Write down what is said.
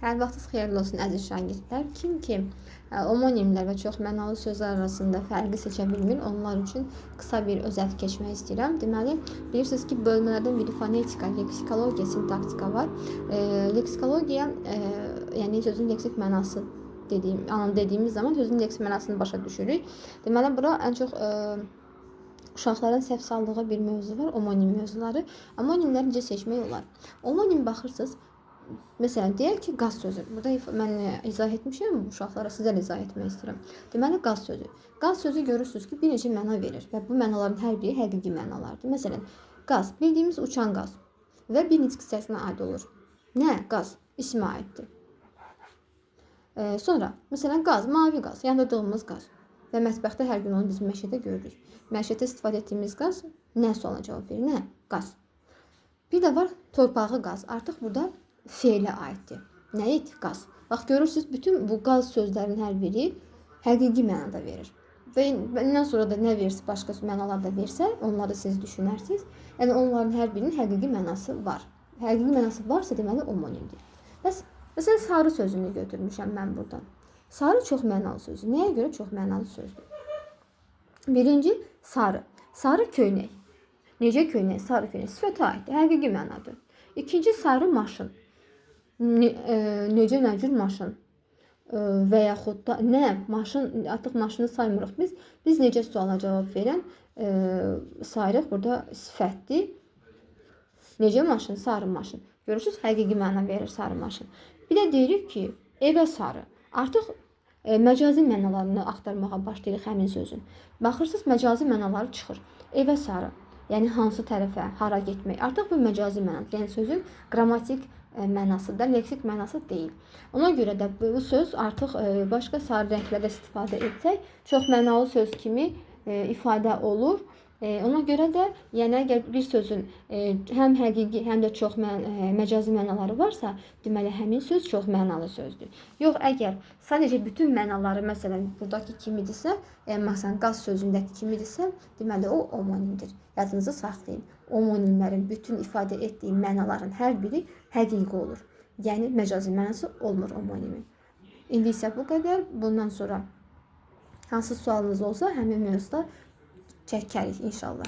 Hər vaxtınız xeyirli olsun, əziz şagirdlər. Kim ki omonimlər və çoxmənalı sözlər arasında fərqi seçə bilmir, onlar üçün qısa bir özət keçmək istəyirəm. Deməli, bilirsiniz ki, bölmələrdən biri fonetika, leksikologiya, sintaktika var. Leksikologiya, yəni sözün leksik mənası dediyim, dediyimiz zaman sözün leksik mənasını başa düşürük. Deməli, bura ən çox uşaqların səhv saldığı bir mövzu var, omonim mövzuları. Omonimləri necə seçmək olar? Omonim baxırsınız, məsələn, deyək ki, qaz sözü. Burada mən izah etmişəm uşaqlara, sizə də izah etmək istəyirəm. Deməli, qaz sözü. Qaz sözü görürsünüz ki, bir neçə məna verir və bu mənaların hər biri həqiqi mənalardır. Məsələn, qaz, bildiyimiz uçan qaz və bir nitq hissəsinə aid olur. Nə? Qaz ismə aiddir. Sonra, məsələn, qaz, mavi qaz, yandırdığımız qaz və mətbəxdə hər gün onu biz məişətdə görürük. Məişətdə istifadə etdiyimiz qaz nə sualına cavab verir? Nə? Qaz. Bir də var torpağı qaz. Artıq burada fe'lə aiddir. Nə it? Qaz. Bax, görürsünüz, bütün bu qaz sözlərinin hər biri həqiqi mənada verir. Və bundan sonra da nə versə, başqa mənalar da versə, onları siz düşünərsiniz. Yəni, onların hər birinin həqiqi mənası var. Həqiqi mənası varsa, deməli, omonimdir. Bəs, məsələn, sarı sözünü götürmüşəm mən buradan. Sarı çox mənalı sözdür. Nəyə görə çox mənalı sözdür? Birinci, sarı. Sarı köynək. Necə köynək? Sarı köynək. Sifətə aiddir. Həqiqi mənadır. İkinci, sarı maşın. Necə, nə cür maşın? Və yaxud da nə? Maşın, artıq maşını saymırıq biz. Biz necə suala cavab verən sayırıq. Burada sifətdir. Necə maşın? Sarı maşın. Görürsünüz, həqiqi məna verir sarı maşın. Bir də deyirik ki, evə sarı. Artıq məcazi mənalarını axtarmağa başlayırıq həmin sözün. Baxırsınız, məcazi mənaları çıxır. Evə sarı. Yəni, hansı tərəfə, hara getmək. Artıq bu məcazi mənadır. Yəni, sözün qrammatik mənası da, leksik mənası deyil. Ona görə də bu söz artıq başqa sarı rənglərdə istifadə etsək, çox mənalı söz kimi ifadə olur. Ona görə də, yəni əgər bir sözün həm həqiqi, həm də çox məcazi mənaları varsa, deməli, həmin söz çox mənalı sözdür. Yox, əgər sadəcə bütün mənaları, məsələn, buradakı kimidirsə, məsələn, qaz sözündəki kimidirsə, deməli, o omonimdir. Yadınızı saxlayın. Omonimlərin bütün ifadə etdiyi mənaların hər biri həqiqi olur. Yəni, məcazi mənası olmur omonimin. İndi isə bu qədər. Bundan sonra hansı sualınız olsa, həmin mövzuda çəkərik inşallah.